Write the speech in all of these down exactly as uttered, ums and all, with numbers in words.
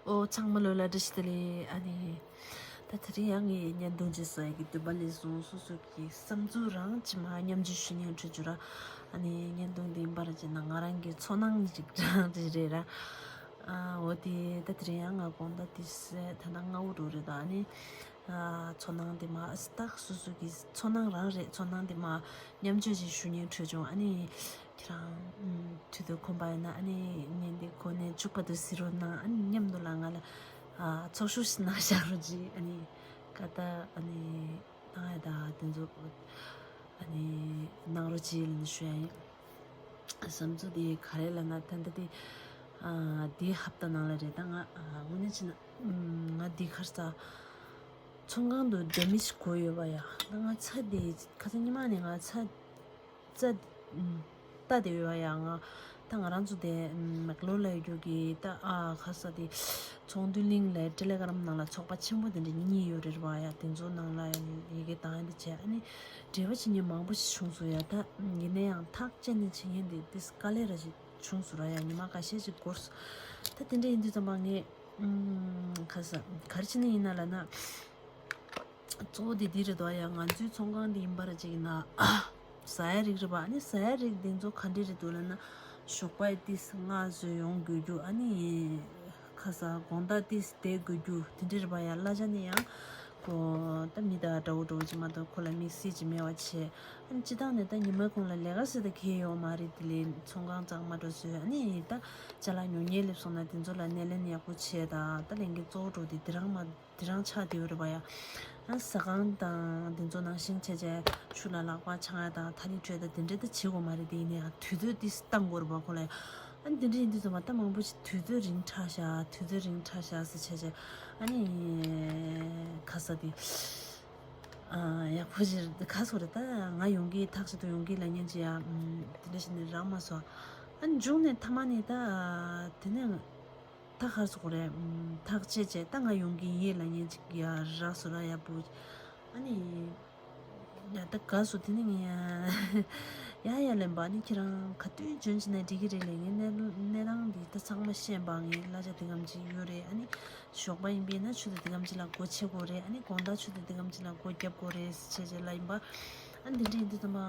ཨོ། ཚང་མ་ལོ་ལ་བཀྲ་ཤིས་བདེ་ལེགས། ཨ་ནི། ད་དེ་རིང་ཡང་ངས་བརྙན་ཐུང་ཅིག་བཟོ་ཡག་གི་འདུན་པ་སླེབས་སོང་། སོ་སོ་གི་བསམ་ཚུལ་རང་ཅིག་མར་མཉམ་སྤྱོད་ཞུ་སྙིང་འདོད་བྱུང་ར། ཨ་ནི་བརྙན་ཐུང་འདི་ཡིན་པར་བྱས་ན་ང་རང་གི་ཚོར་སྣང་ཅིག་རང་ཅིག་རེད་ར། ཨ། འོ་དེ་ད་དེ་རིང་ཡང་ང་དགོང་དག་དེ་ཟེར་ད་ལྟ་སྔ་པོ་འགྲོ་རེད། ད་ཨ་ནི། ཨ། ཚོར་སྣང་དེ་མར་ཨ་སི་ཏག་སོ་སོ་གི་ཚོར་སྣང་རང་རེད། ཚོར་སྣང་དེ་མར་མཉམ་སྤྱོད་ཅིག་ཞུ་སྙིང་འདོད་བྱུང་། ཨ་ནི། ཁྱེད་རང་། ཨམ། དུས་ཚོད་ཁོམ་པ་ཡོད་ན་ཨ་ནི་བརྙན་འདི་འགོ་ནས་མཇུག་བར་དུ་གཟིགས་རོགས་གནང་། ཨ་ནི་མཉམ་དུ་ལ་ང་ལ། ཨ། ཚོགས་ཞུགས་ཤིག་གནང་བཞག་རོགས་གྱིས། ཨ་ནི་ཁ་བརྡ་ཨ་ནི་གནང་ཡ་ད་དེ་ཚོ་ཨ་ནི་གནང་རོགས་གྱིས་ལབ་ནས་ཞུ་ཡ་ཡིན། བསམ་ཚུལ་དེ་ག་རེ་ལབ་ན་ད་ལྟ་དེ། ཨ། དེའི་ཧབ་ཏ་ནང་ལ་རེད། ད་ང་ཨ་དངོས་གནས་བྱས་ན། ཨམ། ང་འདི་གར་ས་ཚོང་ཁང་དུ་སྡོད་མི་ཞིག་དགོས་ཡོད་པ་ཡ། ད་ང་ཚ་དེ་ཁ་སང་ཉི་མ་ནས་ང་ཚ། ཙ། ཨམ། ལྟ་དེ་ཡོད་པ་ཡ། ང་ད་ང་རང་ཚོ་དེ། ཨམ། ལོ་ལ་རྒྱུ་གི་ད་ཨ་ཁ་ས་དེ་ཚོང་འདུས་གླིང་ལ་ཏྲེ་ལེ་ག་རམ་ནང་ལ་ཚོགས་པ་ཆེན་པོ་དེ་འདྲ་གཉིས་ཡོད་རེད་པ་ཡ། དེ་ཚོ་ནང་ལ་ཡ་ཡི་གེ་བཏང་ཡ་དེ་བྱས། ཨ་ནི་འབྲེལ་བ་བྱེད་མཁན་མང་པོ་ཞིག་བྱུང་སོང་ཡ། ད་ཡིན་ན་ཡང་ཐག་བཅད་ནས་བྱེད་མཁན་དེ་དེ་དཀའ་ལས་ར་ཞིག་བྱུང་སོང་ར་ཡ། ཉི་མ་ཁ་ཤས་ཤིག་འགོར་སོང་། ད་དེ་འདྲ་ཡིན་དུས་ཙམ་པ་ངས། ཨམ། ཁ་ས་ག་རེ་བྱས་ནས་ཡིན་ན་ལབ་ན། གཙོ་བོ་དེ་འདི་རེད་དོ་ཡ། ང་ཚོའི་ཚོང་ཁང་འདི་ཡིན་པར་ཅིག་ཡིན་ན་ཟ་ཡ་རིགས་རེད་པ། ཨ་ནི་ཟ་ཡ་རིགས་འདི་ཚོ་ག་འདྲ་རེད་འདུག་ལབ་ན། ཞོགས་པ་ཏིས་སྔ་བཟོས་ཡོང་དགོས་རྒྱུ། ཨ་ནི་ཁ་ས་དགོང་དག་ཏིས་བསྡད་དགོས་རྒྱུ་དེ་འདྲ་རེད་པ་ཡ། གླ་ཆ་ནི་ཡང་ཁོ་ད་མི་དང་འདྲ་བོ་འདྲ་བོ་ཅིག་མ་གཏོགས་ཁོ་ལ་དམིགས་བསལ་ཅིག་མེད་པ་བྱས། ཨ་ནི་སྤྱི་བཏང་ནས་ད་ཉི་མའི་གུང་ལ་ལས་ཀ་ཟེར་ད་གལ་ཡོད་མ་རེད། དེ་ལས་ཚོང་ཁང་གཙང་མ་འགྲོ་བཟོས། ཨ་ནི་ད་ཅ་ལག་ཉོ་མཁན་སླེབས་སོང་ན་དེ་ཚོ་ལ་སྣེ་ལེན་ཡག་པོ་བྱས། ད་ད་ལས་འགན་གཙོ་བོ་འགྲོ་དེ་དེ་རང་མ། དེ་རང་ཆགས་བསྡད་ཡོད་རེད་པ་ཡ། ཨ་ཟ་ཁང་དང་དེ་ཚོ་ནང་བཞིན་བྱས་བྱས་ཆུ་ལ་ལག་པ་འཆང་ཡ་དང་ཐ་ལི་འཕྲོད་ད་དེ་འདྲ་ད་བྱེད་དགོས་མ་རེད། དེ་ཡིན་ན་ཡང་དུས་ཚོད་དེ་བཏང་དགོས་རེད་པ་ཁོ་ལ་ཡ། ཨ་དེ་འདྲ་ཡིན་དུས་ཙམ་པ་ད་མང་པོ་ཞིག་དུས་ཚོད་རིང་དྲགས་ཤག་དུས་ཚོད་རིང་དྲགས་ཤག་ཟེར་བྱས་བྱས། ཨ་ནི་ཁ་ས་དེ་ཨ་ཡག་པོ་ཞིག་ཁ་སོ་རེད། ད་ང་ཡོང་གི་ཐག་ཆོད་དུ་ཡོང་གི་ལབ་མཁན་ཅིག་ཡ། ཨམ། དེ་འདྲ་བྱས་ནས་རག་མ་སོང་། ཨ་མཇུག་ནས་མཐའ་མ་ནས་ད་དེ་ནས། ད་ག་རེ་ཟེར་དགོས་རེད། ཐག་བཅད་བྱས་ད་ང་ཡོང་གི་ཡིན་ལབ་མཁན་ཅིག་ཡ་རག་སོང་ར་ཡ། བུ། ཨ་ནི་ཡ་ད་དགའ་སོང་། དེ་ནི་ངས་ཡ་ཡ་ལན་པ་ཨ་ནི་ཁྱེད་རང་ག་དུས་འཇོན་ཅི་ན་འགྲིག་གི་རེད་ལབ། ངས་གནས་གནས་སྟངས་འདི་ད་ཚང་མ་ཤེས་པ། ངས་གླ་ཆ་དེ་གམ་ཅིག་ཡོད་རེད། ཨ་ནི་ཞོགས་པ་ཡིན་པས་ན་ཆུ་ཚོད་དེ་གམ་ཅིག་ལ་སྒོ་ཕྱེ་དགོས་རེད། ཨ་ནི་དགོང་དག་ཆུ་ཚོད་དེ་གམ་ཅིག་ལ་སྒོ་བརྒྱབ་དགོས་རེད་ཟེར་བྱས་བྱས་ལབ་ཡིན་པ། ཨ་ནི་དེ་འདྲ་ཡིན་དུས་ཙམ་པ།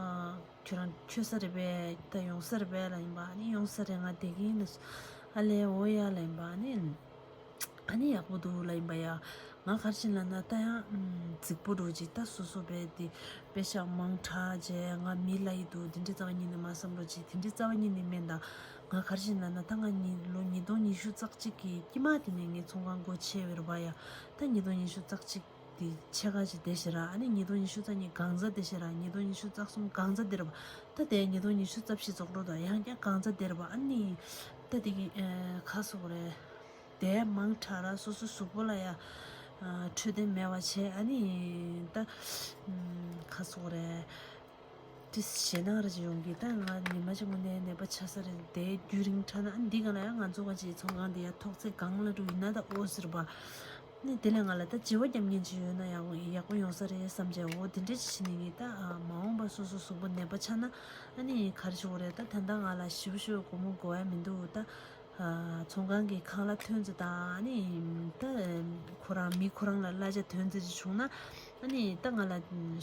ཁྱོད་རང་ཆོས་ས་རེད་པས། ད་ཡོང་ས་རེད་པས་ལབ་ཡིན་པ། ཨ་ནི་ཡོང་ས་རེད། ང་བསྡད་ཀྱི་ཡིན་ལབ་སོང་། ཨ་ལས་འོ་ཡ་ལབ་ཡིན་པ། ཨ་ནི་ཨ་ནི་ཡག་པོ་འདུག་ལབ་ཡིན་པ་ཡ། ང་ག་རེ་བྱས་ལབ་ན་ད་ཡང་ཨམ་རྫིག་པོ་འགྲོ་ཅིག་ད་སོ་སོ་བས་དེ་པེ་ཤག་མང་དྲགས་བྱས་ང་མི་ལ་ཡི་འདུག་དེ་འདྲའི་རྩ་བ་ཉིད་ནས་མ་བསམ་རོགས་ཅིག་དེ་འདྲའི་རྩ་བ་ཉིད་ནས་མེད། ད་ང་ག་རེ་བྱས་ལབ་ན་ད་ང་ཉིད་ལོ་ཉིས་སྟོང་ཉི་ཤུ་རྩ་གཅིག་གི་དཀྱིལ་མ་དེ་ནས་ངའི་ཚོང་ཁང་སྒོ་ཕྱེ་བའི་རེད་པ་ཡ། ད་ཉིས་སྟོང་ཉི་ཤུ་རྩ་གཅིག་དེ་ཕྱེད་ཀ་ཅིག་བསྡད་ཤག་ར། ཨ་ནི་ཉིས་སྟོང་ཉི་ཤུ་རྩ་གཉིས་གང་ཚ་བསྡད་ཤག་ར། ཉིས་སྟོང་ཉི་ཤུ་རྩ་གསུམ་གང་ཚ་བསྡད་ར་བ། ད་དེ་ཉིས་སྟོང་ཉི་ཤུ་རྩ་བཞི་རྫོགས་འགྲོ་ད་ཡང་བསྐྱར་གང་ཚ་བསྡད་ར་བ། ཨ་ནི་ད་དེ་གི་ཨ་ཁ་སོ་རེད། དེ་མང་དྲགས་ར། སོ་སོ་གཟུགས་པོ་ལ་ཡ་ཨ་འཕྲོད་བསྟེན་མེད་པ་བྱས། ཨ་ནི་ད་ཨམ་ཁ་སོ་རེད། ཏི་ཞེད་སྣང་རེ་ཅིག་ཡོང་གི། ད་ང་ཉི་མ་གཅིག་མ་ནས་ནད་པ་ཆགས་ས་རེད། དེ་རྒྱུན་རིང་དྲགས་ན་ཨ་འདི་ག་ལ་ཡང་ང་ཚོ་ག་ཅིག་ཚོང་ཁང་འདི་ཡ་ཐོག་བརྩེགས་སྒང་ལ་འགྲོ་ཡིན་ན་ད་ཨོ་ཟེར་བ། ནི་དེ་ལས་ང་ལ་ད་བྱི་བ་རྒྱབ་མཁན་ཅིག་ཡོད་ན་ཡག་ཡག་པོ་ཡོང་ས་རེད་བསམ་བྱས། འོ་དེ་འདྲ་ཅིག་བྱས་ནས་ངས་ད་ཨ་མ་འོངས་པ་སོ་སོ་གཟུགས་པོ་ནད་པ་ཆགས་ན་ཨ་ནི་ག་རེ་བྱེད་དགོས་རེད། ད་ད་ལྟ་ང་ལ་ཞེ་པོ་ཞེ་པོ་སྒོར་མོ་དགོས་ཡ་མི་འདུག་ད་ཨ་ཚོང་ཁང་གི་ཁང་གླ་ཐོན་ཚེ་དང་ཨ་ནི་ད་ཁོ་རང་མི་ཁོ་རང་ལ་གླ་ཆ་ཐོན་ཚེ་ཅིག་བྱུང་ན་ཨ་ནི་ད་ང་ལ་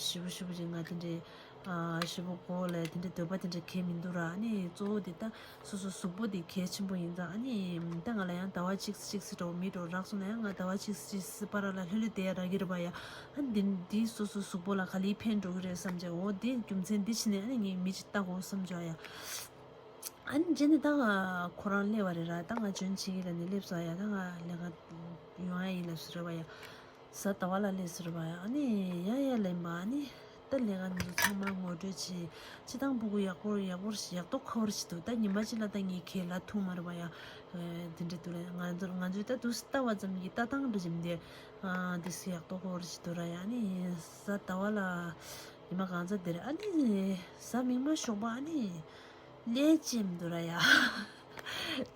ཞེ་པོ་ཞེ་པོ་ཅིག་ང་དེ་འདྲའི། ཨ་ཞེ་པོ་གོ་ལ་དེ་འདྲ་འདོད་པ་དེ་འདྲ་གས་མི་འདུག་ར། ཨ་ནི་གཙོ་བོ་དེ་ད་སོ་སོ་གཟུགས་པོ་དེ་གལ་ཆེན་པོ་ཡིན་ཙང་། ཨ་ནི་ད་ང་ལ་ཡང་ཟླ་བ་གཅིག་གཅིག་སྲིད་འགྲོ་མི་འགྲོ་རག་སོང་ན་ཡང་ང་ཟླ་བ་གཅིག་གཅིག་སྲིད་པ་ར་ལ་ལྷོད་ལྷོད་བསྡད་ཡ་རག་གི་རེད་པ་ཡ། ཨ་ནི་འདི་འདི་སོ་སོ་གཟུགས་པོ་ལ་ག་ལེར་ཕན་འགྲོ་གི་རེད་བསམ་བྱས། འོ་དེ་རྒྱུ་མཚན་འདི་བྱས་ནས་ཨ་ནི་ངས་མི་ཅིག་ལྟ་དགོས་བསམ་བྱས་ཡ། ཨ་ནི་རྗེས་ནས་ད་ང་ཁོ་རང་སླེབས་པ་རེད་ར། ད་ང་འཇོན་བྱེད་ཀྱི་ལ་ནི་སླེབས་སོང་ཡ། ད་ང་ལས་ཀ་ཡོང་ཡ་ཡིན་ལབ་སོང་རེད་པ་ཡ། གཟའ་ཟླ་བ་ལ་སླེབས་ཟེར་བ་ཡ། ཨ་ནི་ཡ་ཡ་ལེན་པ། ཨ་ནི་ད་ལས་ཀ་འདི་ཚོ་ཚང་མ་ངོ་སྤྲོད་བྱེད། སྤྱི་བཏང་ཕྲུ་གུ་ཡག་པོ་ཡག་པོ་ཡག་ཏོག་ཁ་པོ་ཞིག་འདུག་ད་ཉི་མ་གཅིག་ལ་ད་ངས་ཁས་ལ་ཐུག་མ་རེད་པ་ཡ། ཨེ་འདི་འདྲ་འདུག་ལ། ང་ཚོ་ང་ཚོས་ད་དུ་ལྟ་བ་ཙམ་གྱི་ལྟ་སྟངས་འདྲ་ཞིག་མི་འདུག་ཨ་འདི་སུ་ཡག་ཏོག་ཁ་པོ་ཞིག་འདུག་ར་ཡ། ཨ་ནི་གཟའ་ཟླ་བ་ལ་ཉི་མ་གང་ཚ་འདིར། ཨ་ནི་གཟའ་མིག་དམར་ཞོགས་པ་ཨ་ནི། ལས་ཅེས་མི་འདུག་ར་ཡ།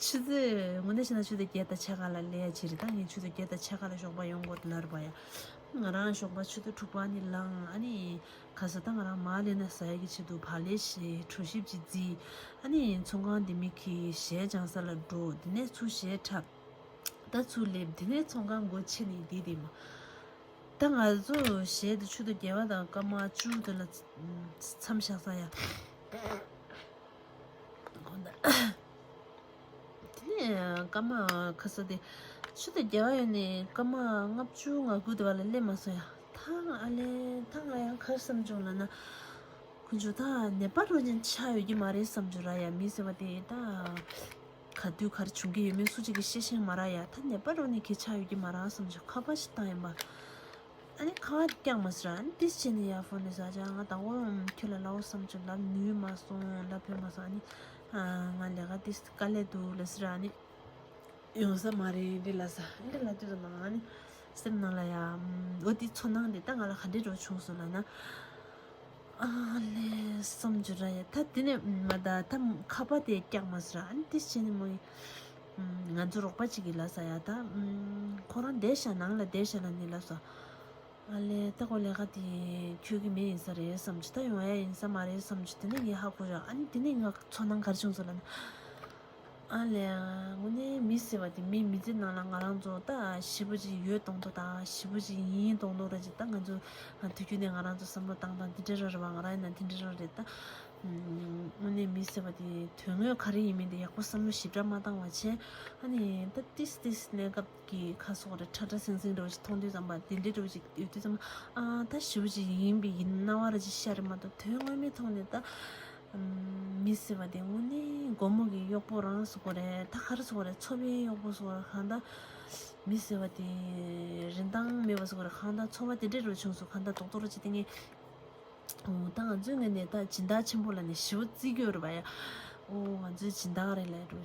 ཆུ་ཚོད་དངོས་གནས་བཤད་ན་ཆུ་ཚོད་བརྒྱད་དང་ཕྱེད་ཀ་ལ་ལས་ཡ་ཅིག་རེད། ད་ངས་ཆུ་ཚོད་བརྒྱད་དང་ཕྱེད་ཀ་ལ་ཞོགས་པ་ཡོང་དགོས་ལབ་པ་ཡ། ང་རང་ཞོགས་པ་ཆུ་ཚོད་དྲུག་པ་ནས་ལངས། ཨ་ནི་ག་ས་ད་ང་རང་མར་སླེབས་ན་ཟ་ཡ་གི་ཆེད་དུ་བག་ལེབ་བཞེས། གྲོ་ཞིབ་ཅིག་བརྫིས། ཨ་ནི་ཚོང་ཁང་དེ་མི་གི་གཞས་སྦྱང་ས་ལ་འགྲོ། དེ་ནས་ཚུར་གཞས་འཁྲབ། ད་ ད་ཚུར་སླེབས། དེ་ནས་ཚོང་ཁང་སྒོ་ཕྱེ་ནས་བསྡད་དེ་མ། ད་ང་ཚོ་གཞས་དེ་ཆུ་ཚོད་བརྒྱད་པ་དང་སྐར་མ་བཅུ་དེ་ལ་མཚམས་བཞག་ས་ཡ། དེ་ནས་སྐར་མ་ཁ་ས་དེ་ཆུ་ཚོད་བརྒྱད་པ་ཡོལ་ནས་སྐར་མ་ལྔ་བཅུ་ང་དགུ་དེ་བར་ལ་སླེབས་མ་སོང་ཡ། ད་ཨ་ལས་ད་ང་ཡང་ག་རེ་བསམ་བྱུང་ལབ་ན། ཁོ་ཚོ་ད་ནད་པ་རོ་ཅན་ཆགས་ཡོད་ཀྱི་མ་རེད་བསམ་བྱུང་ར་ཡ། མི་ཟེར་བ་དེ་ད་ག་དུས་ག་རེ་བྱུང་གི་ཡོད་མེད་སུ་གཅིག་གིས་ཤེས་ཤེས་མ་ར་ཡ། ད་ནད་པ་རོ་ནས་གི་ཆགས་ཡོད་ཀྱི་མ་རེད་བསམ་བྱུང་། ཁ་པར་ཞིག་བཏང་ཡིན་པ། ཨ་ནི་ཁ་པར་བཀྱག་མ་ཟེར། ཨ་ནི་ཏིས་བྱས་ནས་ཡར་ཕོན་ནས་ཟ་ཅག་ང་དང་པོ་ཁྱོད་ལ་ལབ་འོ་བསམ་བྱུང་། ལབ་ནུས་མ་སོང་། ལབ་ཕོད་མ་སོང་། ཨ་ནི་ང་ལས་ཀ་ཏིས་དཀའ་ལས་འདུག་ལབ་ཟེར། ཨ་ནི་ཡོང་ས་མ་རེད་འདི་ལབ་ས། འདི་ལབ་དུས་ཙམ་པ་ང་ནི་སེམས་ནང་ལ་ཡ། འོ་དེ་ཚོར་སྣང་དེ་ད་ང་ལ་ག་འདྲས་འགྲོ་བྱུང་སོང་ལབ་ན། ཨ་ལས་བསམ་བྱུང་ར་ཡ། ད་དེ་ནས་མ་ད་ད་ཁ་པར་དེ་བཀྱག་མ་ཟེར། ཨ་ནི་ཏིས་བྱས་ནས་མོ་ཡི་ང་ཚོ་རོགས་པ་གཅིག་གིས་ལབ་ས་ཡ། ད་ཁོ་རང་བསྡད་ཤག་ནང་ལ་བསྡད་ཤག་ལབ་ནས་ལབ་ས། ཨ་ལས་ད་ཁོ་ལས་ཀ་དེ་འཁྱོལ་གི་མེད་ཡིན་ས་རེད་བསམ་བྱུང་། ད་ཡོང་ཡ་ཡིན་ས་མ་རེད་བསམ་བྱུང་། དེ་ནས་ངས་ཧ་གོ་ཡ། ཨ་ནི་དེ་ནས་ང་ཚོར་སྣང་ག་རེ་བྱུང་སོང་ལབ་ན། ཨ་ལས་དངོས་གནས་མི་ཟེར་བ་དེ་མི་མི་ཚེ་ནང་ལ་ང་རང་ཚོ་ད་ཞེ་པོ་ཅིག་ཡོད་མདོག་མདོག་དང་ཞེ་པོ་ཅིག་ཡིན་མདོག་མདོག་ར་ཅིག་ད་ང་ཚོ་ང་དུས་རྒྱུན་ནས་ང་རང་ཚོ་བསམ་བློ་བཏང་སྟངས་དེ་འདྲ་ར་རེད་པ། ང་རང་ཡིན་ན་དེ་འདྲ་ར་རེད་ད། དངོས་གནས་མི་ཟེར་བ་དེ་དོན་དངོས་ག་རེ་ཡིན་མིན་དེ་ཡག་པོ་བསམ་བློ་ཞིབ་ཕྲ་མ་བཏང་བ་བྱས། ཨ་ནི་ད་ཏིས་ཏིས་གནས་སྐབས་ཀྱི་ཁ་སོགས་རེ་ཁྲ་ཁྲ་སིང་སིང་འདྲ་བོ་ཞིག་མཐོང་དུས་ཙམ་པ་དེ་འདྲའི་འདྲ་བོ་ཞིག་ཡོད་དུས་ཙམ་པ། ཨ་ད་ཞེ་པོ་ཅིག་ཡིན་པའི་ཡིན་སྣང་བ་ར་ཅིག་ཤར་རེད་མ་གཏོགས་དོན་དངོས་མེད་ཐོག་ནས་ད། མི་ཟེར་བ་དེ་དངོས་གནས་སྒོར་མོ་གི་གཡོག་པོ་རང་བཟོ་དགོས་རེད། ད་ག་རེ་བཟོ་དགོས་རེད། འཚོ་བའི་གཡོག་པོ་བཟོ་དགོས་རེད། གང་ལྟར་མི་ཟེར་བ་དེ་རིན་ཐང་མེད་པ་བཟོ་དགོས་རེད། གང་ལྟར་འཚོ་བ་དེ་འདྲ་རུ་བྱུང་སོང་། གང་ལྟར་རྡོག་རྡོག་རུ་བྱེད་དེ་ངས། འོ་ད་ང་ཚོའི་ངོས་ནས་ད་སྦྱིན་བདག་ཆེན་པོ་ལབ་ནས་ཞེ་པོ་བརྩི་གི་ཡོད་རེད་པ་ཡ། འོ་ང་ཚོའི་སྦྱིན་བདག་རེད་ལབ་འགྲོ།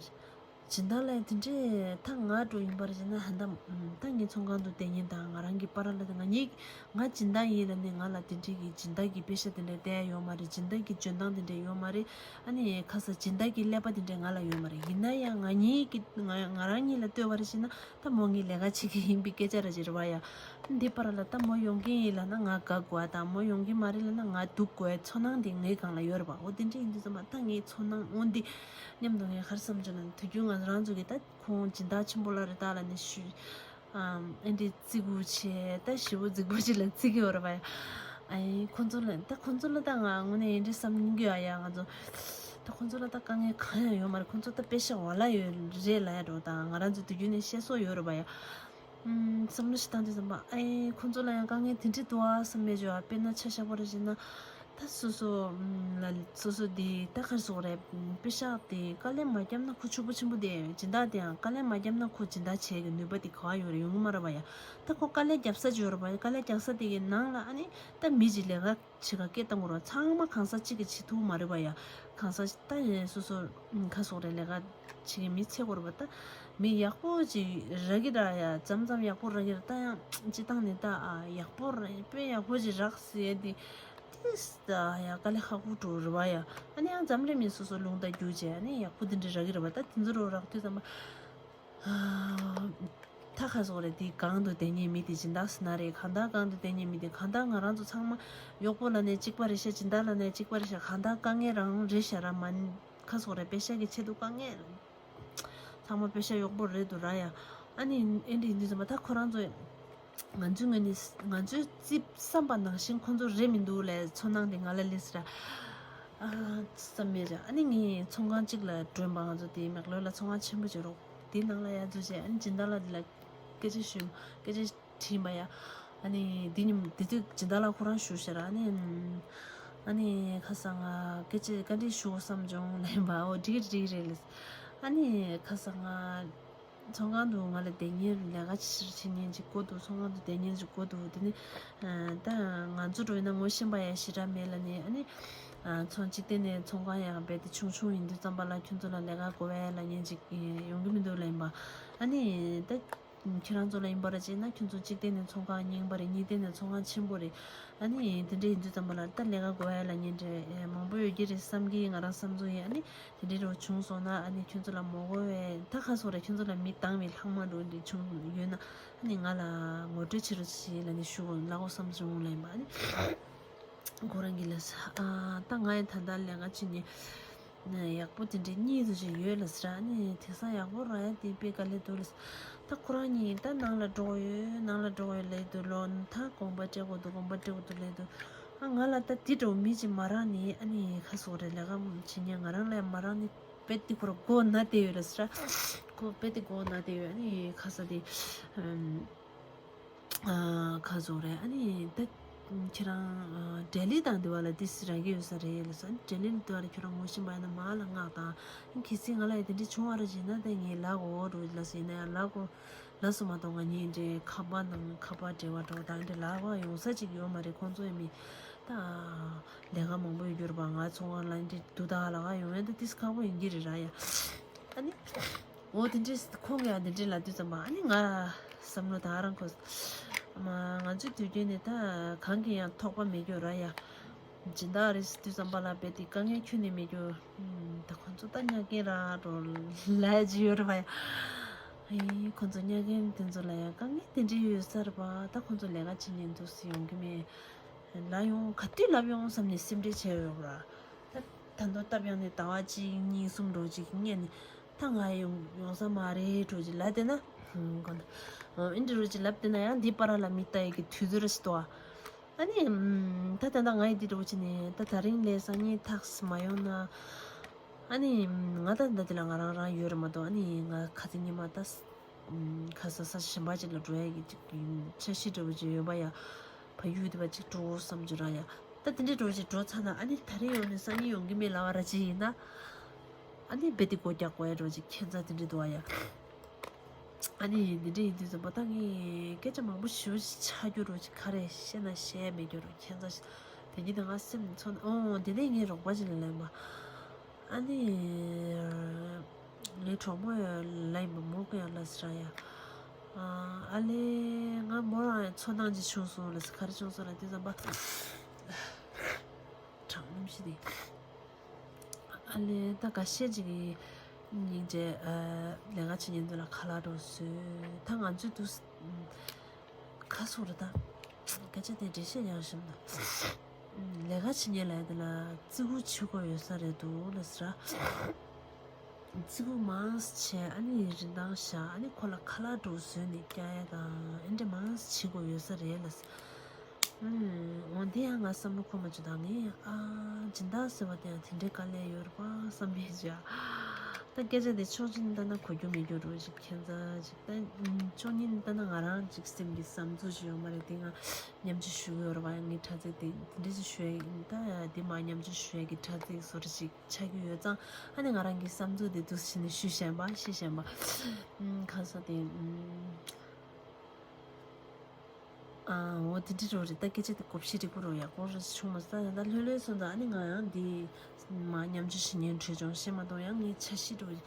སྦྱིན་བདག་ལ་དེ་འདྲས་ད་ང་འགྲོ་ཡིན་པར་བྱས་ན་ཧ་ད། ད་ངའི་ཚོང་ཁང་དུ་བསྡད་མཁན་དང་ང་རང་གི་པར་ལ་ང་གཉིས་ང་སྦྱིན་བདག་ཡིན་ལབ་ནས་ང་ལ་དེ་འདྲས་ཀྱི་སྦྱིན་བདག་གི་པེ་ཤ་དེ་འདྲས་སྟེར་ཡོད་མ་རེད། སྦྱིན་བདག་གི་འཇོན་ཐང་དེ་འདྲས་ཡོད་མ་རེད། ཨ་ནི་ཁ་ས་སྦྱིན་བདག་གི་ཀླད་པ་དེ་འདྲས་ང་ལ་ཡོད་མ་རེད། ཡིན་ན་ཡང་ང་གཉིས་ཀྱི་ང་ང་རང་གཉིས་ལ་ལྟོས་པར་བྱས་ན། ད་མོ་ངའི་ལས་ཀ་བྱེད་ཀྱི་ཡིན་པའི་སྐད་ཆ་ར་ཅིག་རེད་པ་ཡ། འདི་པར་ལ་ད་མོ་ཡོང་གི་ཡིན་ལབ་ན་ང་དགའ་དགོས་པ་དང་མོ་ཡོང་གི་མ་རེད་ལབ་ན་ང་སྡུག་དགོས་པའི་ཚོར་སྣང་དེ་ངའི་སྒང་ལ་ཡོད་རེད་པ། འོ་དེ་འདྲ་ཡིན་དུས་ཙམ་པ་ད་ངའི་ཚོར་སྣང་འོ་འདི་མཉམ་དུ་ངས་ག་རེ་བསམ་བྱུང་ན། དུས་རྒྱུན་ང་རང་ཚོ་གིས་ད་ཁོང་སྦྱིན་བདག་ཆེན་པོ་ལ་རེད་ད་ལབ་ནས་ཞུ། ཨ་འདྲའི་བརྩི་བཀུར་བྱས་ད་ཞེ་པོ་རྫིག་པོ་ཅིག་ལ་བརྩི་གི་ཡོད་རེད་པ་ཡ། ཨ་ཁོང་ཚོ་ལ་ད་ཁོང་ཚོ་ལ་ད་ང་དངོས་གནས་འདི་འདྲ་བསམ་གི་ཡོད་ཡ། ང་ཚོ་ད་ཁོང་ཚོ་ལ་ད་དཀའ་ངལ་གང་ཡང་ཡོད་མ་རེད། ཁོང་ཚོ་ད་པེ་ཤ་འོ་ལ་ཡོད་རེད་ལབ་ཡ་འགྲོ། ད་ང་རང་ཚོ་དུས་རྒྱུན་ནས་བཤད་སྲོལ་ཡོད་རེད་པ་ཡ། ཨམ་བསམ་བློ་ཞིག་བཏང་དུས་ཙམ་པ་ཨེ་ཁོང་ཚོ་ལ་ཡང་དཀའ་ངལ་དེ་འདྲ་འདུག་ཨ་བསམ་མེད་བྱུང་ཨ། དཔེར་ན་ཆ་བཞག་པ་རེད་བྱས་ན་ད་སོ་སོ་ཨམ་ལ་སོ་སོ་དེ་ད་ག་རེ་ཟེར་དགོས་རེད། པེ་ཤ་དེ་དཀའ་ལས་མ་བརྒྱབ་ན་ཁོ་ཕྱུག་པོ་ཆེན་པོ་དེ་སྦྱིན་བདག་དེའང་དཀའ་ལས་མ་བརྒྱབ་ན་ཁོ་སྦྱིན་བདག་བྱེད་ཀྱི་ནུས་པ་དེ་ག་པར་ཡོད་རེད། ཡོང་གི་མ་རེད་པ་ཡ། ད་ཁོ་དཀའ་ལས་བརྒྱབ་ས་ཅིག་ཡོད་རེད་པ་ཡ། དཀའ་ལས་རྒྱག་ས་དེ་གི་ནང་ལ་ཨ་ནི་ད་མི་གཅིག་ལས་ཀ་བྱེད་ག་སྐད་བཏང་དགོས་རེད། ཚང་མ་གང་ཟག་གཅིག་གིས་བྱེད་ཐུབ་མ་རེད་པ་ཡ། གང་ཟག་ད་ཡིན་སོ་སོ་ཁ་སོགས་རེད་ལས་ཀ་བྱེད་མཁན་མི་ཚེ་སྐོར་བ་ད་མི་ཡག་པོ་ཅིག་རག་གི་ར་ཡ། མཚམས་མཚམས་ཡག་པོ་རག་གི་ར། ད་ཡང་སྤྱི་བཏང་ནས་ད་ཨ་ཡག་པོ་ར་དཔེ་ཡག་པོ་ཅིག་རག་ཟེར་ཡ་དེ་ཏིས་ད་ཡ་དཀའ་ལས་ཁག་པོ་འགྲོ་རེད་པ་ཡ། ཨ་ནི་ཡང་མཚམས་རེ་མི་སོ་སོ་རླུང་རྟ་རྒྱུག་བྱས་ཨ་ནི་ཡག་པོ་དེ་འདྲ་རག་གི་རེད་པ། ད་དེ་ཚོ་རུ་རག་དུས་ཙམ་པ། ད་ཁ་སོགས་རེད། དེ་སྒང་དུ་བསྡད་མཁན་མི་དེ་སྦྱིན་བདག་ཟེར་ན་རེད། གང་ལྟར་སྒང་དུ་བསྡད་མཁན་མི་དེ་གང་ལྟར་ང་རང་ཚོ་ཚང་མ་གཡོག་པོ་ལབ་ནས་གཅིག་པ་རེད་ཤག་སྦྱིན་བདག་ལབ་ནས་གཅིག་པ་རེད་ཤག་གང་ལྟར་དཀའ་ངལ་རང་རེད་ཤག་ར། མ་ཁ་སོགས་རེད། པེ་ཤ་གི་ཆེད་དུ་དཀའ་ངལ་ཚང་མ་པེ་ཤ་གཡོག་པོ་རེད་འདུག་ར་ཡ། ཨ་ནི་ཨེ་འདྲ་ཡིན་དུས་ཙམ་པ་ད་ཁོ་རང་ཚོས་ང་ཚོའི་ངོས་ནས་ང་ཚོའི་རྩིས་བསམ་པ་ནང་བཞིན་ཁོ་ཚོ་རེད་མི་འདུག་ལབ་ཚོར་སྣང་དེ་ང་ལ་སླེབས་སོང་ར། ཨ་བསམ་མེད་ར། ཨ་ནི་ངས་ཚོང་ཁང་གཅིག་ལ་བསྒྲོན་པ། ང་ཚོ་དེའི་མེག་ལོར་ལ་ཚོང་ཁང་ཆེན་པོ་ཅིག་རོགས། དེའི་ནང་ལ་ཡར་འཛུལ་བྱས་ཨ་ནི་སྦྱིན་བདག་ལགས་དེ་ལ་སྐད་ཆ་ཞུས། སྐད་ཆ་དྲིས་པ་ཡ། ཨ་ནི་དེ་ཉིན་དེ་དུས་སྦྱིན་བདག་ལགས་ཁོ་རང་བཞུགས་ཤག་ར། ཨ་ནི་ཨ་ནི་ཁ་སང་ང་སྐད་ཆ་བཀའ་འདྲི་ཞུ་དགོས་བསམ་བྱུང་ལབ་པ། འོ་འགྲིག་གི་རེད་འགྲིག་གི་རེད་ལབ། ཨ་ནི་ཁ་སང་ང་ཚོང་ཁང་དུ་ང་ལ་བསྡད་མཁན་ལས་ཀ་ཕྱིར་བྱེད་མཁན་ཅིག་དགོས་འདུག་ཚོང་ཁང་དུ་བསྡད་མཁན་ཅིག་དགོས་འདུག་དེ་ནི་ཨ་ད་ང་ཚོ་འགྲོ་ཡིན་ན་ངོ་ཤེས་པ་ཡང་ཞེ་དྲག་མེད་ལབ་ནས། ཨ་ནི་ཨ་ཚོང་གཅིག་བསྟན་ནས་ཚོང་ཁང་ཡང་རྦད་དེ་ཆུང་ཆུང་ཡིན་དུས་ཙམ་པ་ལ་ཁྱོད་ཚོ་ལ་ལས་ཀ་དགོས་པས་ལབ་མཁན་ཅིག་ཡོང་གི་མི་འདུག་ལབ་ཡིན་པ། ཨ་ནི་ད་ཁྱེད་རང་ཚོ་ལ་ཡིན་པར་བྱས་ན་ཁྱོད་ཚོ་གཅིག་བསྟན་ནས་ཚོང་ཁང་རྙིང་པ་རེད། གཉིས་བསྟན་ནས་ཚོང་ཁང་ཆེན་པོ་རེད། ཨ་ནི་དེ་འདྲ་ཡིན་དུས་ཙམ་པ་ལ་ད་ལས་ཀ་དགོས་པས་ལབ་མཁན་འདྲ་མང་པོ་ཡོད་ཀྱི་རེད་བསམ་གི། ང་རང་བསམ་ཚུལ་ཡིན། ཨ་ནི་དེ་འདྲའི་རོ་བྱུང་སོང་ན་ཨ་ནི་ཁྱོད་ཚོ་ལ་མོ་གོ་བས་ད་ག་སོགས་རེད། ཁྱོད་ཚོ་ལ་མི་དང་བའི་ལྷག་མ་འགྲོ་འདི་བྱུང་ཡོད་ན་ཨ་ནི་ང་ལ་ངོ་སྤྲོད་བྱེད་རོགས་ཞེས་ལབ་ནས་ཞུ་དགོས་ལབ་དགོས་བསམ་བྱུང་ལབ་ཡིན་པ། ཨ་ནི་ཁོ་རང་གིས་ལབ་ས། ཨ་ད་ང་ཡང་ད་ལྟ་ལས་ཀ་བྱེད་ནས་ཡག་པོ་དེ་འདྲའི་གཉིས་དུ་ཅིག་ཡོད་ལབ་ས་ར། ཨ་ནི་དེང་སང་ཡག་པོ་རག་ཡ་དེ་དཔེ་དཀའ་ལས་འདུག་ལབ་ས། ད་ ད་ཁོ་རང་གཉིས་ད་ནང་ལ་འགྲོ་ཡོད། ནང་ལ་འགྲོ་ཡོད་ལས་དུས་ལོ་ད་དགོངས་པ་སྤྲད་དགོས་འདུག་དགོངས་པ་སྤྲད་དགོས་འདུག་ལས་དུས། ཨ་ང་ལ་ད་དེ་འདྲ་བོ་མི་གཅིག་མ་རག་ནི། ཨ་ནི་ཁ་སོ་རེ་ལས་ཀ་བྱེད་མཁན་ང་རང་ལ་ཡང་མ་རག་ནི། དཔེ་དེ་ཁོ་ར་མགོ་ན་བསྡད་ཡོད་ལ་ཟེར། ཁོ་དཔེ་དེ་མགོ་ན་བསྡད་ཡོད། ཨ་ནི་ཁ་ས་དེ་ཨམ། ཨ་ཁ་སོ་རེ། ཨ་ནི་ད་ཁྱེད་རང་ཨ་ལྡི་ལི་དང་འདི་བ་ལ་ཏིས་རག་གི་ཡོད་ས་རེད་ལ་ཟེར། ལྡི་ལི་ལ་འདི་བ་ལ་ཁྱོད་རང་ངོ་ཤེས་པ་ཡིན་ན་མ་ལ་མངགས་དང་། ཨ་གལ་སྲིད་ང་ལ་ཡང་དེ་འདྲ་བྱུང་བ་ར་བྱས་ན་ད་ངས་ལབ་དགོས་འགྲོ་ལ་ཟེར། ཡིན་ན་ཡང་ལབ་དགོས། ལབ་སོང་མ་གཏོགས་ང་གཉིས་འདྲའི་ཁ་པར་ནང་ཁ་པར་འབྲེལ་བ་འགྲོ་དང་འདྲ་ལབ་པ་ཡོང་ས་ཅིག་ཡོད་མ་རེད། ཁོང་ཚོ་ཡང་མི་ད་ལས་ཀ་མང་པོ་ཡོད་རྒྱུ་རེད་པ། ང་ཚོ་ང་ལ་འདྲ་དུ་ད་ལ་ང་ཡོང་ཡན་ད་ཏིས་ཁག་པོ་ཡིན་གྱི་རེད་ར་ཡ། ཨ་ནི་འོ་དེ་འདྲས་ཁོང་གིས་ཡང་དེ་འདྲས་ལབ་དུས་ཙམ་པ། ཨ་ནི་ང་བསམ་བློ་ད་རང་ཁོ་མ་ང་ཚོའི་དུས་རྒྱུན་ནས་ད་གང་གི་ཡང་ཐོགས་པ་མེད་རྒྱུ་ར་ཡ། སྦྱིན་བདག་རེད་ཟེར་དུས་ཙམ་པ་ལ་དཔེ་དེ་དཀའ་ངལ་ཁྱོན་ནས་མེད་རྒྱུ། ཨུམ། ད་ཁོ་ཚོ་ད་ཉག་གེ་ར་འགྲོ་ལས་ཅི་ཡོད་རེད་བ་ཡ། ཨེ་ཁོ་ཚོ་ཉག་གེ་དེ་ཚོ་ལ་ཡང་དཀའ་ངལ་དེ་འདྲས་ཡོད་ས་རེད་པ། ད་ཁོ་ཚོ་ལས་ཀ་བྱེད་ཉན་འདུག་སེ་ཡོང་གི་མེད། ལབ་ཡོང་ག་དུས་ལབ་ཡོང་བསམ་ནས་སེམས་ཁྲལ་བྱས་ཡོད་ར། ད་ད་དུང་སྟབས་ཡག་ནས་ཟླ་བ་གཅིག་གཉིས་གསུམ་འགྲོ་ཅིག་སྔོན་ནས་ད་ང་ཡོང་ཡོང་ས་མ་རེད་འགྲོ་ཅིག་ལབ་བསྡད་ན། ཧུམ། གོ་ན། ཨ་འདྲ་འགྲོ་ཅིག་ལབ་བསྡད་ན་ཡང་འདི་བར་ལ་མི་ལྟ་ཡག་གི་དུས་ཚོད་རེ་ཞིག་འདུག་ཨ། ཨ་ནི། ཨམ། ད་ད་ལྟ་ང་ཡི་འདི་འདྲ་བོ་བྱས་ནས་ད་དེ་རིང་ལས་སང་ཉིན་ཐག་མ་ཡོང་ན། ཨ་ནི། ང་ད་ད་འདི་ལ་ང་རང་རང་ཡོད་རེད་མ་གཏོགས། ཨ་ནི་ང་ཁ་སང་ཉི་མ་ད། ཨམ། ཁ་སང་ས་གཞན་པ་ཅིག་ལ་འགྲོ་ཡག་གི་ཅིག་འཆར་གཞི་འདྲ་བོ་ཅིག་ཡོད་པ་ཡ། ཕ་ཡུལ་དེ་པ་ཅིག་འགྲོ་བསམ་རྒྱུ་ར་ཡ། ད་དེ་འདྲའི་འགྲོ་ཅིག་འགྲོ་ཚར་ན་ཨ་ནི་དེ་རིང་ཡོང་ནས་སང་ཉིན་ཡོང་གི་མེད་ལབ་པ་ར་ཅིག་ཡིན་ན། ཨ་ནི་རྦད་དེ་སྒོ་རྒྱག་དགོས་ཡ་འགྲོ་ཅིག་ཁྱད་མཚར་དེ་འདྲ་འདུག་ཨ་ཡ། ཨ་ནི་འདི་འདྲ་ཡིན་དུས་ཙམ་པ་ད་ངས་སྐད་ཆ་མང་པོ་ཞུ་ཆགས་རྒྱུ་རུ་ཅིག་ག་རེ་བཤད་ན་བཤད་མེད་རྒྱུ་རུ་ཁྱད་མཚར་ཞིག་དེ་གྱིས་ད་ང་སེམས་ཚོར་ན། ཨོ་དེ་ནས་ངའི་རོགས་པ་ཅིག་ལ་ལན་པ། ཨ་ནི་ངའི་གྲོགས་མོ་ལ་ཡིན་པ་མོ་གི་ཡང་ལ་སི་ར་ཡ། ཨ་ལེ་ང་མོ་རང་ཚོར་སྣང་ཅིག་བྱུང་སོང་ལ་སི། ག་རེ་བྱུང་སོང་ལ་དུས་ཙམ་པ། དྲང་གནམ་གཤིས་དེ། ཨ་ལེ་ད་འགའ་ཤས་ཅིག་གིས་སྙིང་རྗེ། ཨ་ལས་ཀ་བྱེད་ཉན་དུས་ལ་ཁ་ལག་འགྲོ་བཟོས། ད་ང་ཚོས་དུས་ཁ་སོ་རེད་ད། སྐད་ཆ་དེ་འགྲེལ་བཤད་ཡག་ཞིམ་ད། ལས་ཀ་བྱེད་ཉན་ལ་དེ་ལ་བརྩི་བཀུར་བྱེད་དགོས་ཡོད་ས་རེད་འདུག་ལ་སི་ར། བརྩི་བཀུར་མང་ཙམ་བྱས། ཨ་ནི་རིན་ཐང་བཞག་ཨ་ནི་ཁོ་ལ་ཁ་ལག་འགྲོ་བཟོས་ནས་བསྐྱལ་ཡ་དང་ཨེ་འདྲ་མང་ཙམ་བྱེད་དགོས་ཡོད་ས་རེད་ལ་སི། ཨུམ། འོ་འདི་ཡང་ང་བསམ་བློ་འཁོར་མ་བཅུག་ད་ངས་ཨ་སྦྱིན་བདག་ཟེར་བ་དེ་ཡང་དེ་འདྲའི་དཀའ་ལས་ཡོད་རེད་པ་བསམ་པའི་བྱ། ད་སྐད་ཆ་དེ་ཕྱོགས་གཅིག་ནས་ལྟ་ན་གོ་རྒྱུ་མེད་རྒྱུ་འགྲོ་ཞིག་ཁྱད་མཚར་ཞིག་ད་ཕྱོགས་གཉིས་ནས་ལྟ་ན་ང་རང་ཅིག་སེམས་ཀྱི་བསམ་ཚུལ་ཞིག་ཡོད་མ་རེད། དེ་ང་མཉམ་སྤྱོད་ཞུ་གི་ཡོད་རེད་པ། ངའི་དྲ་ཚིགས་དེ་དེ་འདྲ་ཞིག་ཞུ་ཡ་ཡིན། ད་དེ་མ་མཉམ་སྤྱོད་ཞུ་ཡ་གི་དྲ་ཚིགས་བཟོ་འདྲ་ཞིག་ཆགས་ཀྱི་ཡོད་ཙང་། ཨ་ནི་ང་རང་གི་བསམ་ཚུལ་དེ་འདུག་སེ་བྱས་ནས་ཞུས་བཞིན་པ་ཞུས་བཞིན་པ། ཨུམ། ཁ་ས་དེ། ཨུམ། ཨ་འོ་དེ་འདྲ་རོ་རེད། ད་སྐད་ཆ་དེ་གོ་བཤད་འགྲིག་པོ་རོ་ཡག་པོ་རེ་བྱུང་མ་སོང་། ད་ལྷོད་ལྷོད་སོང་ཙང་ཨ་ནི་ང་ཡང་འདི་མ་མཉམ་སྤྱོད་བྱེད་ཉན་འཕྲོད་བྱུང་ཤེས་མ་གཏོགས། ཡང་ངའི་འཆར་གཞི་འགྲོ།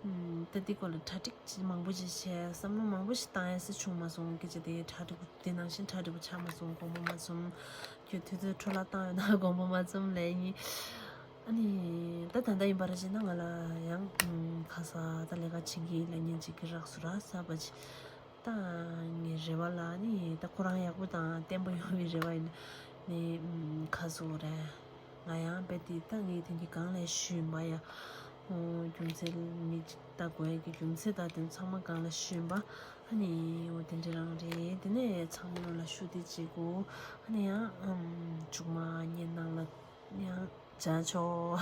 ཨུམ། ད་འདི་སྐོར་ལ་གྲ་སྒྲིག་མང་པོ་ཅིག་བྱས། བསམ་བློ་མང་པོ་ཞིག་བཏང་ཡ་སི་བྱུང་མ་སོང་། སྐད་ཆ་དེ་གྲ་སྒྲིག་དེ་ནང་བཞིན་གྲ་སྒྲིག་པོ་ཆགས་མ་སོང་། དགོངས་པ་མ་ཚོམ། ཁྱོད་དུས་ཚོད་འཕྲོ་བརླག་བཏང་ཡོད་ན་དགོངས་པ་མ་ཚོམ་ལས་ཡིན། ཨ་ནི་ད་ད་ལྟ་ཡིན་པ་ར་བྱས་ན་ང་ལ་ཡང་ཁ་ས་ད་ལས་ཀ་བྱེད་ཀྱི་ལ་ཉན་ཅིག་གི་རག་སུ་ར་ས་པ་ཅིག་ད་ངའི་རེ་བ་ལ་ནི་ད་ཁོ་རང་ཡག་པོ་དང་བརྟན་པོ་ཡོང་བའི་རེ་བ་ཡིན། ནི་ཁ་སོ་རེད། ང་ཡང་དཔེ་དེ་ད་ངའི་དེང་གི་གང་ལས་ཞུས་ཡིན་པ་ཡ། རྒྱུ་མཚན་མི་གཅིག་ད་དགོས་ཀྱི་རྒྱུ་མཚན་ད་དེ་ཚང་མ་གང་ལས་ཞུས་ཡིན་པ། ཨ་ནི་འོ་དེ་འདྲ་རང་རེད། དེ་ནས་ཚང་མ་ལ་ཞུ་དེ་བྱེད་དགོས། ཨ་ནི་ཡང་ཨམ་མཇུག་མ་ཉན་ནང་ལ་ཡང་བྱ་ཆོག